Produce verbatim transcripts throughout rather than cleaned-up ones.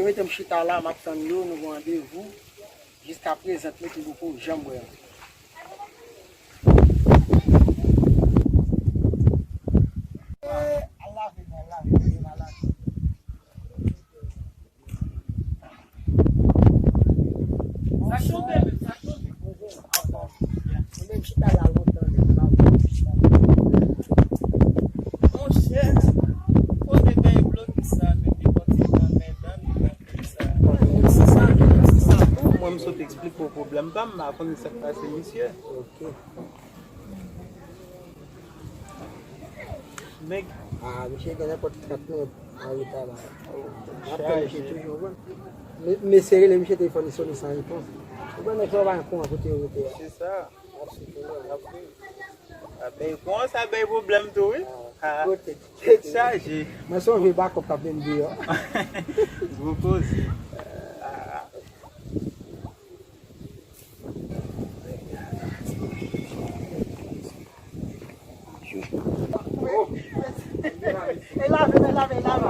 Mete m chita la, m ap tann yo, nou gen randevou. Jiska prezan, mete m poko janm wè yo. Sa chante menm, sa chante. Monchè, kote bay blòk sa, mete kontinyan nan dan li. Mwen, m sot eksplike w pwoblèm pa m, m pa konn sa k pase misye. Ok. Nèg. Ah, misye gen nenpòt kat minit an reta la. M ap tann misye toujou, bon. Me, mesye rele misye telefòn li sonnen san repons. Ou konn nèg sa yo pa gen kouran kote yo rete a. Se sa. M ap swiv ou la. M ap swiv. Sa bay, kouran sa bay pwoblèm tou, wi. Ah, kote. Tèt chaje. Mwen sonje bakòp k ap vin deyò. Gwo koze. E lave, e lave, e lave.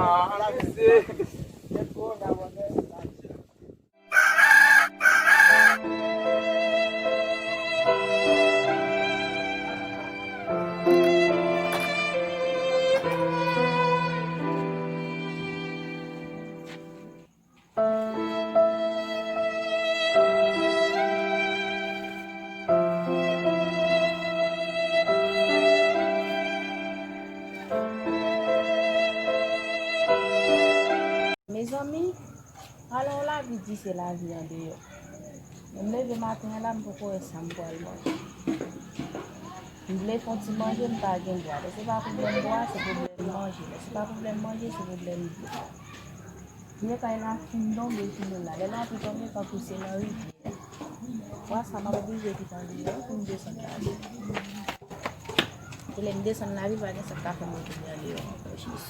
Mezanmi, alò lavi di se lavi andeyò. Men m leve maten an la, m poko wè sa m pral manje. M vle fè yon ti manje, m pa gen bwa. Lè se pa pwoblèm bwa, se pwoblèm manje. Lè se pa pwoblèm manje, se pwoblèm dlo. Byen kay la fin tonbe jounen la. Lè lapli tonbe, tankou se nan rivyè. Bwa sa, m ap oblije kite andeyò pou m desann lavi. E lè m desann lavi, pa gen sa k ka fè m retounen andeyò ankò, jis.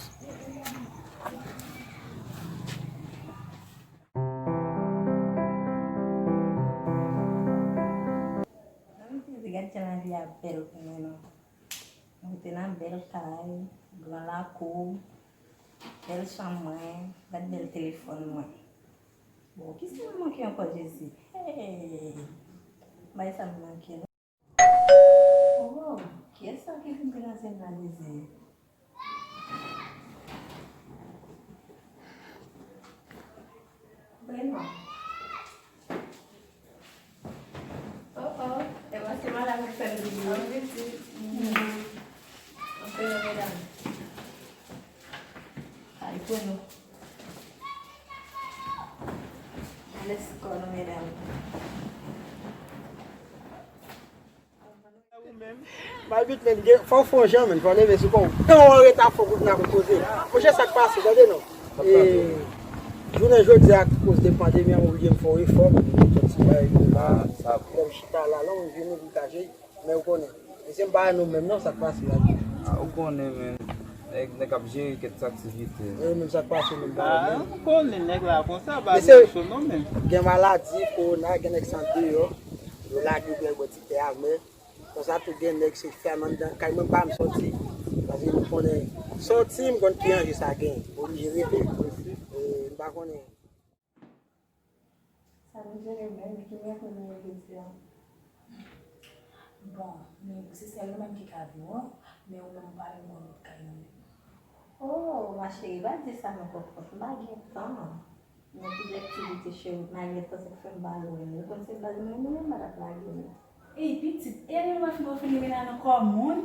Gad jan lavi a bèl pou mwen non. Mwen te nan bèl kay, gran lakou, bèl chanm mwen, gad bèl telefòn mwen. Bon, kisa m manke ankò, Jezi? Hey! Bay sa m manke non. Oh, kiyès sa ki vin kraze m la, Jezi? Vrèman. Oh, oh. E paske madanm ap fè m doudou. An pitit. Anpil medam. Ay, pou nou. Let's go, nou medam. Malbit, men, gen, fò w fè yon jan, men, fò w leve sou kò w. Tan w anreta, fò w kontinye ap poze. Monchè, sa k pase, tande non. E, jounen jodi a, akoz de pandemi an, m oblije m fè yon efò, men, m sòti bay, m la, lè m chita la, la, m vini, m kache, men ou konnen. Mesye, m pa wè nou menm, non, sa k pase la. Ah, ou konnen, men, nèg, nèg ap jere kèk ti aktivite. E, menm sa k pase, menm pa wè nou. Ah, ou konnen, nèg la, konsa, pa gen cho non, men. Gen maladi, kowona, gen nèg san deyò, yo lage, yo bwè ti tè amè. Konsa tou gen nèg se fèm anndan kay mwen pa m sòti. Paske nou konnen sòti, m konn ki anje sa gen. Oblije rete. E, m pa konnen. Sa nou jere menm, ki mèt nou jere jodi a? Bon, men se sèl nou menm ki ka viv, wi. Men ou menm ou pa menm gon lòt kay nan men. Oh, ma chérie, pa di sa non, kòkòt. M pa gen tan. Nan tout aktivite cheri, malgre tan sa k fè m pa lwen. Ou konn se baz mwen, mwen menm pa t ap lage m. Ey, pitit, e lè w fin, w fin rive la nan kò moun?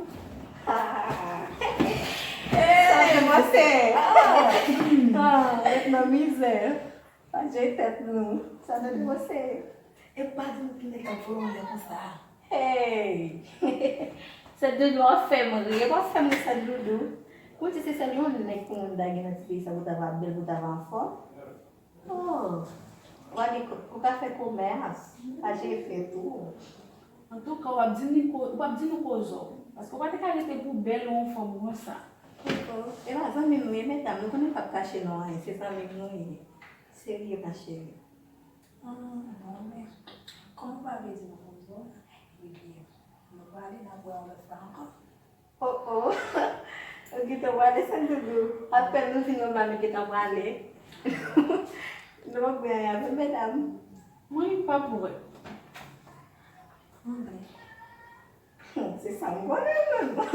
Sa te panse. Ah, ret nan mizè. Pa jere tèt nou. Sa nou te panse. E pa di nou ki nèg k ap voye w anlè konsa. Hey! Sè Doudou ap fè m ri, ap fè m ri Sè Doudou. Pou di se sèl yon nèg pou moun ta gen nan ti peyi sa pou ta va bèl, pou ta va anfòm. Oh, w a gen, ou ka fè komès, pa jere fè tou. Antouka, w ap di nou ko-, w ap di nou koze w. Paske w pa te ka rete pou bèl ou anfòm konsa. Koko, e pa zanmi nou ye, medam, nou konnen n p ap kache nou anyen, se zanmi nou ye. Serye, ma chérie. Ah, bon, men, kòm ou pa vle di nou koze w, ebyen, nou prale, n ap wè yon lòt fwa ankò. Oh, oh. Ou gentan prale, Sè Doudou. Apèn nou vin wè m la, nou gentan prale. Yo p ap bwè anyen avè m, medam. Mwen pa bwè. Anben. Hmm, se sa m konnen menm. Ou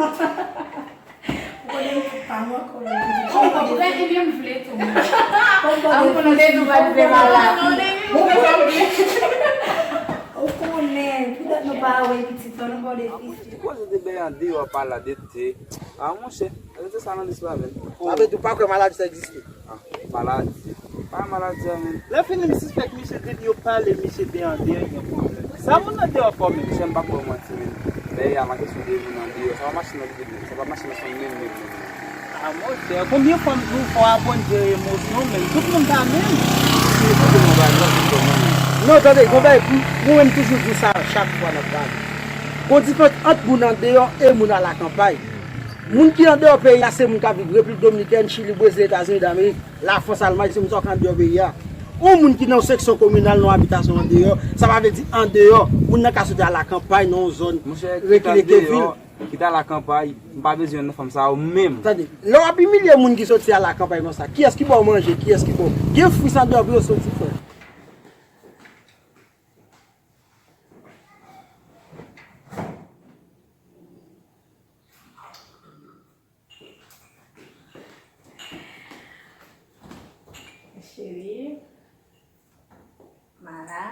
konnen m pa mwen konnen. Ou konprann, ebyen m vle tou mwen. Ou konnen m vle tou, pa t vle malad. Ou konnen, petèt nou pa wè pitit lan, nou pa wè fis. Ti koze de bèy andeyò pa la de te. Ah, monchè, rete sa nan lis la, men. Sa vle di ou pa kwè maladi sa egziste? Ah, maladi. Pa maladi a, men. Lè fini, m sispèk misye depi yo pale, misye de andeyò, gen pwoblèm. Sa moun andeyò fè menm? Misye, m pa kwè w manti, men. Bèy a, pa kesyon de moun andeyò. Sa pa mache nan lide menm. Sa pa mache nan fanm menm, menm, menm. Ah, monchè, konbyen fwa m di w fò w aprann jere emosyon w, men tout moun pa menm. Si w kote mwen, pa egzanp, m kwè mwen menm. Non, tande, gon bagay, m, mwen menm toujou di w sa chak fwa n ap pale. Gon diferans ant moun andeyò e moun alakanpay. Moun ki andeyò peyi a, se moun k ap viv Repiblik Dominikèn, Chili, Brezil, Etazini Damerik, Lafrans, Almay, se moun sa yo k andeyò peyi a. Yon moun ki nan yon seksyon kominal, nan yon abitasyon andeyò, sa pa vle di andeyò. Moun nan ka soti alakanpay, nan yon zòn rekile ke vil. Kit alakanpay, m pa bezwen nan fanm sa yo menm. Tande, lè w ap imilye moun ki soti alakanpay konsa, kiyès ki ba w manje, kiyès ki ba w? Gen fwi sa andeyò pou yo soti, frè. Cheri, Mara.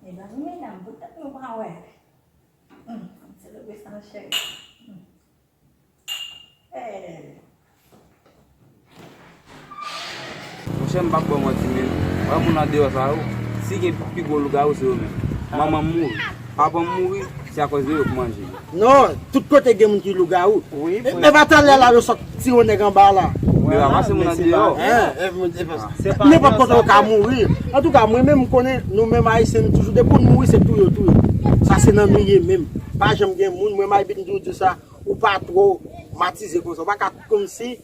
Medam, medam, poutèt nou pa wè. Hmm, se le sa, cheri. Hmm. Eh. Monchè, m p ap ba w manti, men. Wè moun andeyò sa yo, si gen pi gwo lougawou, se yo menm. Manman m mouri, papa m mouri, se akoz de yo k manje. Non, tout kote gen moun ki lougawou. Wi, e, wi. E pa talè la, yo sot tire yon nèg anba la. Men papa se moun andeyò. Nenpòt kote ou ka mouri. Antouka, mwen menm, m konnen, nou menm Ayisyen, nou toujou, depi w mouri, se touye w touye. Sa se nan nou ye menm. Pa janm gen moun, mwen, Maybi, m toujou di sa. Ou pa twomatize konsa. Ou pa ka kòmsi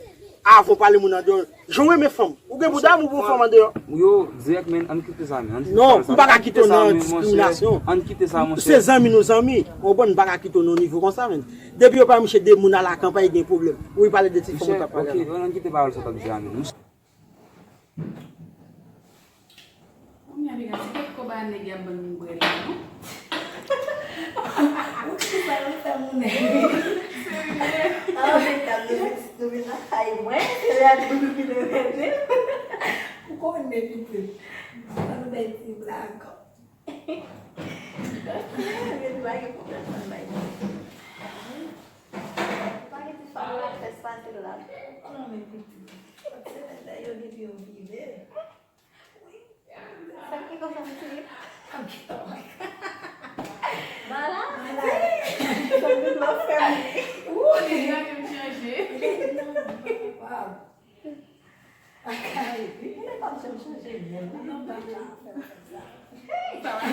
avan w pale moun andeyò. Jan w renmen fanm. Ou gen pou damou pou fanm andeyò. Yo, dirèk, men, ann kite sa, men. Non, m pa ka kite w nan diskriminasyon. Ann kite sa, monchè. Se zanmi nou zanmi. Ou konprann, m pa ka kite w nan nivo konsa, men. Depi yo pa mouche de moun alakanpay, gen pwoblèm. Ou pale de ti fanm ou t ap pale la. Ok, ann kite pawòl sa w t ap di a, men. Kounye a, piga, se kèk koba nèg y ap ban m bwè la, non? Ou ki sa yo fè moun nèg? Serye? Ah, men, kal nou vin, nou vin lakay mwen, se lè a nou vin rete. Ou konnen, pitit. Sa nou bay ti blag. Men, nou pa gen pwoblèm, sa nou bay. Ou pa gen ti fanm la fè sa, se la. Ou konnen, pitit. Se lè yo depi yo vire. Sa ki konsa, mesye? Mala? Mala. Sa ki konsa, fè m. Ou deja menm chanje. Non, non, non. Akay. Ou pa janm chanje menm. Non, pa ka fè konsa. Hey, sa va.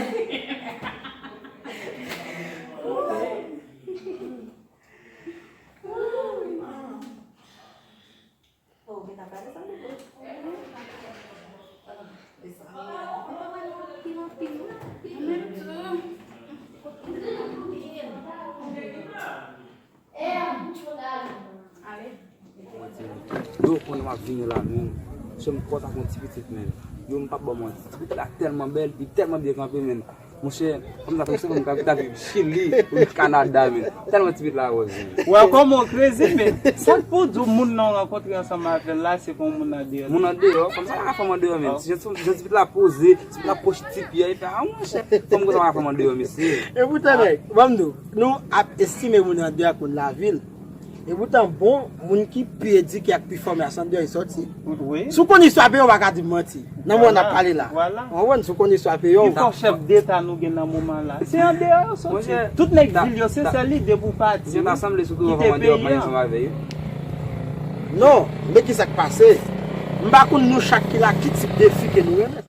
Oh, men ta pale sa, men bon. Mezanmi, anpil, anpil, anpil. Mwen menm tou. Ale. Yo, konnen m ap vini la, men. Se m kontan ak yon ti pitit, men. Yo, m p ap ba w manti. Ti pitit la tèlman bèl, li tèlman byen kanpe, men. Monchè, fanm sa, se fanm ki ta viv Chili, ou Kanada, men. Tèlman ti pitit la wòz, men. Wè, kòman w krezi, men. Sa k pou di w moun nan w rankontre ansanm avè l la, se pa yon moun andeyò. Moun andeyò, fanm sa pa ka fè m andeyò, men. Jan, jan ti pitit la poze, ti pitit la pwoche ti pye, epi, a, monchè, fanm konsa pa ka fè m andeyò, mesye. E poutan, nèg, ban m di w, nou ap estime moun andeyò ak moun lavil. E poutan, bon, moun ki pi edike ak pi fòme a se andeyò li sòti. Wi. Si w konn istwa peyi w, ou pa ka di m manti. Nan moman n ap pale la. Vwala. Ou konprann, si w konn istwa peyi w. Ki fò chèf deta nou gen nan moman la? Se andeyò yo sòti. Tout nèg vil yo, se sèl lide pou pati. Wi. Kite peyi an. Non, men ki sa k pase? M pa konn nou chak ki la, ki tip de fi ke nou renmen.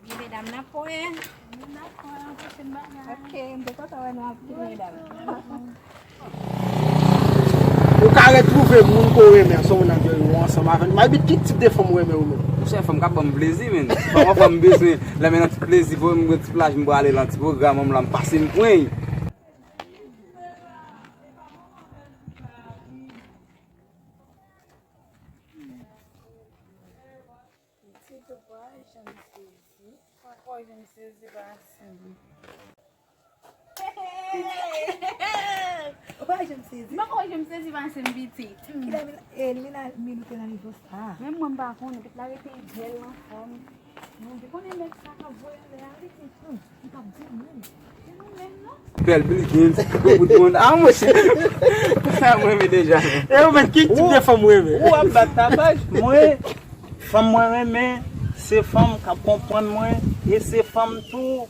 Ebyen, medam, n ap wè. N ap wè nan pwochèn bagay. Ok, m te kontan wè nou anpil, medam. Ou ka retwouve moun ke w renmen, se yon moun nan de yo ansanm avè l. Maybit, ki tip de fanm ou renmen ou menm? Monchè, fanm k ap ban m plezi, menn. Fanm, fanm m bezwen, lè m nan ti plezi, pou m gen ti plaj, m prale nan ti pwogram, m la, m pase, m pran. Pitit ou pa janm sezi. Pa janm sezi pa sezi. Ou pa janm sezi? Mwen pa janm sezi pa sezi, pitit. Kilè Mila, eh, Lina, Milou te nan nivo sa? Menm mwen m pa konnen, pitit la rete bèl, anfòm. Mwen te konnen nèg sa k ap voye anlè a, li te, hmm, li p ap di anyen. Se nou menm, non? Bèl Bilkins, gwo bout moun. Ah, monchè. Sa mwen renmen deja. E ou menm, ki tip de fanm ou renmen? Ou ap bat tapaj. Mwen, fanm mwen renmen, se fanm k ap konprann mwen, e se fanm tou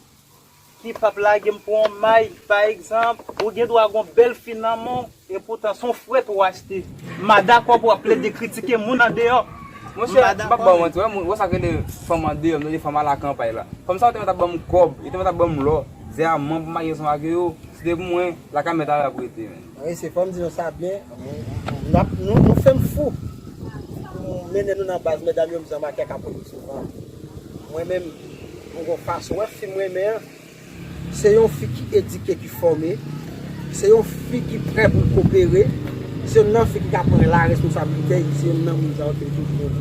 ki p ap lage m pou yon may. Pa egzanp, ou gen dwa gen yon bèl fi nan men w, epoutan se yon frèt ou achte. M pa dakò pou w ap plede kritike moun andeyò. Monchè, m p ap ba w manti, wè, moun, wè sa k rele fanm andeyò, m rele fanm alakanpay la. Fanm sa yo te mèt ap ban m kòb, yo te mèt ap ban m lò. Zè a, man pou m mache ansanm ak yo, si te pou mwen, lakay mèt a la pou rete, menn. Wi, se fò m di nou sa byen. Nou, nou, nou fè m fou. Nou mennen nou nan baz, medam yo, m zanmakè ka pote souvan. Mwen menm, mwen gon fason, wè fi m renmen an, se yon fi ki edike, ki fòme, se yon fi ki prè pou l kopere, se yon nan fi ki ka pran la responsablite, se yon nan moun sa yo ke toujou.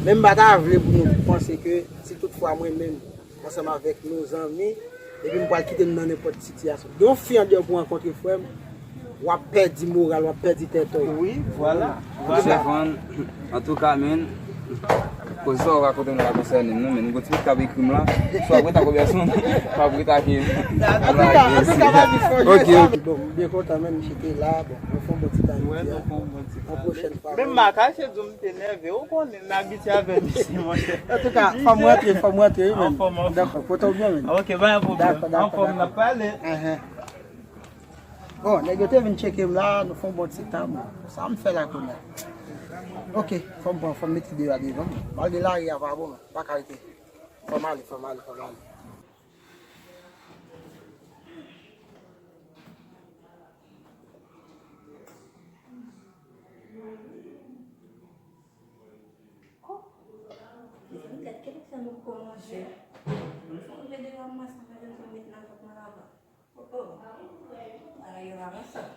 Men m pa ta vle pou nou panse ke si toutfwa mwen menm, ansanm avèk nou zanmi, epi m pral kite m nan nenpòt sitiyasyon. Gen yon fi andeyò pou rankontre, frè m, w ap pèdi moral, w ap pèdi tèt ou. Wi, vwala. Vwala. Antouka, menn, koze sa w rakonte m la pa konsène m, non, menn. M gon ti pitit k ap ekri m la. Swa w ap rete ak yon pèsonn, swa w ap rete ak yon. Antouka, antouka, pa gen fòs. Ok, ok. Bon, m byen kontan, menn, misye te la. Bon, nou fè yon bon ti tan. Wè, nou fè yon bon ti tan. Yon pwochèn fwa. Menm m pa kache di w m te nève, ou konnen. N abitye avè misye, monchè. Antouka, fò m rantre, fò m rantre, wi, menn. Anfòm, anfòm. Dakò, pote w byen, menn. Ok, pa gen pwoblèm. Dakò, dakò, anfòm, dakò. N ap pale. Enhen. Bon, nèg yo te vin tcheke m la, nou fè yon bon ti tan, bon. Sa m fè la kounye a? Ok, fò m pran, fò m mete deyò a devan m. Malgre lari a pa bon, m pa ka rete. Fò m ale, fò m ale, fò m ale. Oh, mezanmi, gad ki bagay sa nou kòmanse. Fò m vle de ranmas nan vèl yo met nan vant mwen lava. Oh, oh. Bagay yo pa konsa.